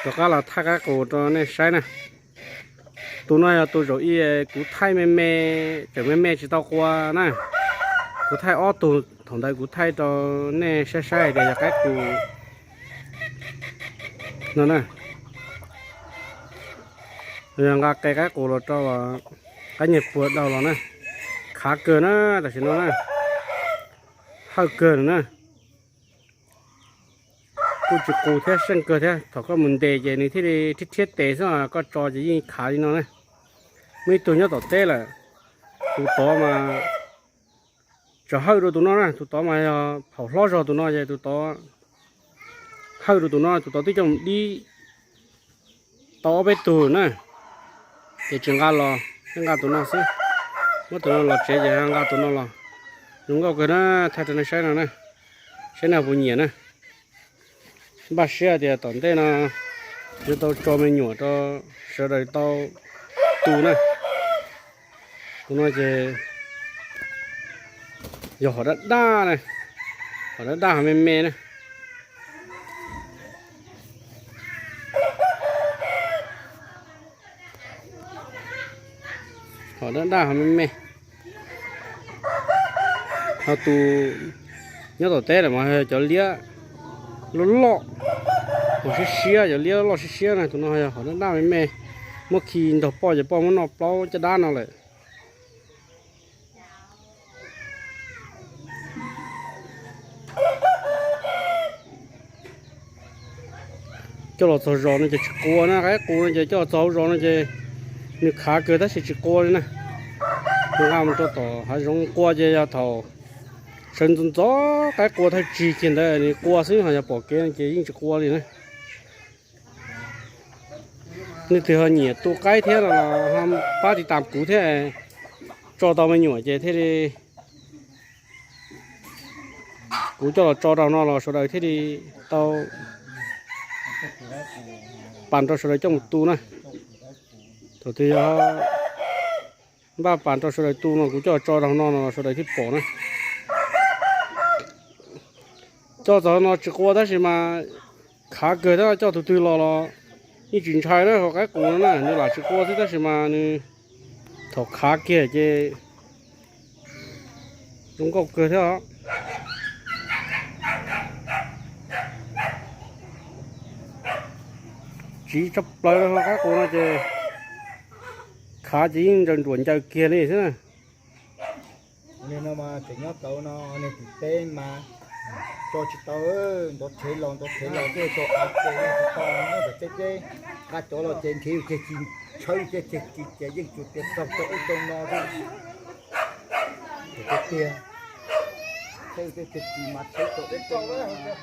Rov qab los thaij qaib qus rau nej saib na. Tus no yog tus zaum ib kuv thaij me me, tseem me me tsis tau qua na. Kuv thaij ob tug, thaum ntawd kuv thaij rau nej saib saib tias yog qaib qus no na. Yog nqa qe qaib qus los rau qaib nyuag puag daus los na. Khav kawg na, tam sim no na. Hawj kawg na. Kuj tsis qus thiab, seej kawg thiab. Thaum koj mus ntes ces nws thiaj li rhiab rhiab tes xwb, koj tso ces yeej khav li no na. Muaj ib tug nyob tom teb lawm, tus tod mas tseem hawj rau tus no na, tus tod mas yog phaum hlob zog tus no ces tus tod hawj rau tus no, tus tod twb coj mus dib tau ob peb tug na, ces tsis nqa los, thiaj nqa tus no xwb. Muab tus no los tsev ces nqa tus no los. Zoo nkauj kawg na, thaij rau nej saib no na, saib nej puas nyiam na. Npaj siab tias tom ntej no yuav tau tso me nyuam rau sawv daws tau tu na. Tus no ces yog hom daj daj na, hom daj daj hom me me na. Hom daj daj hom me me. Ho tus nyob tom teb lawm mas cov liab loj loj, hom siab siab, cov liab loj siab siab na. Tus no yog hom daj daj me me, muab khi nrog poj ces poj muab noj plaub caj dab no lawm. Coj los txog zos no ces tsis qua na, qaib qus no ces coj los txog hauv zos no ces nws khav kawg tab sis tsis qua li na. Nqa mus rau tom hav zoov qua ces yog thaum sawv ntxov ntxov qaib qua thawj tsig kiag ntawd nws qua xwb, ho yog pom kev no ces yeej tsis qua li na. Leej twg ho nyiam tu qaib thiab los ho pab tiv tam kuv thiab, tso tau me nyuam ces thiaj li kuv coj los tso rau no los sawv daws thiaj li tau pas rau sawv daws coj mus tu na. Thaum twg yog npaj pas rau sawv daws tu no kuv coj los tso rau no no sawv daws thiaj pom na. Coj txog no tsis qua tab sis mas khav kawg thiab, coj tus twg los los yeej tsis ntshai na, hauv qaib qus no na nws lam tsis qua xwb tab sis mas nws thaum khav kiag ces zoo nkauj kawg thiab os. Tsiv tshaj plaws hauv qaib qus no ces khav ces yeej ntaus nruam ncaws kiag li xwb na. Ua li no mas tseem nyob tau no, niag tim teb mas tso tsis tau, ntov rhev los ntov rhev los twb tso av ces yeej tsis tau, nyob ntawm teb teb, nqa cov los ces nrhiav yus ceg tsis, tshawb yus ceg tsis ces yeej tsuas tias txog rau ub rau no xwb. Tiag tiag, tshawb yus ceg tsis mas tshawb rau ub rau no.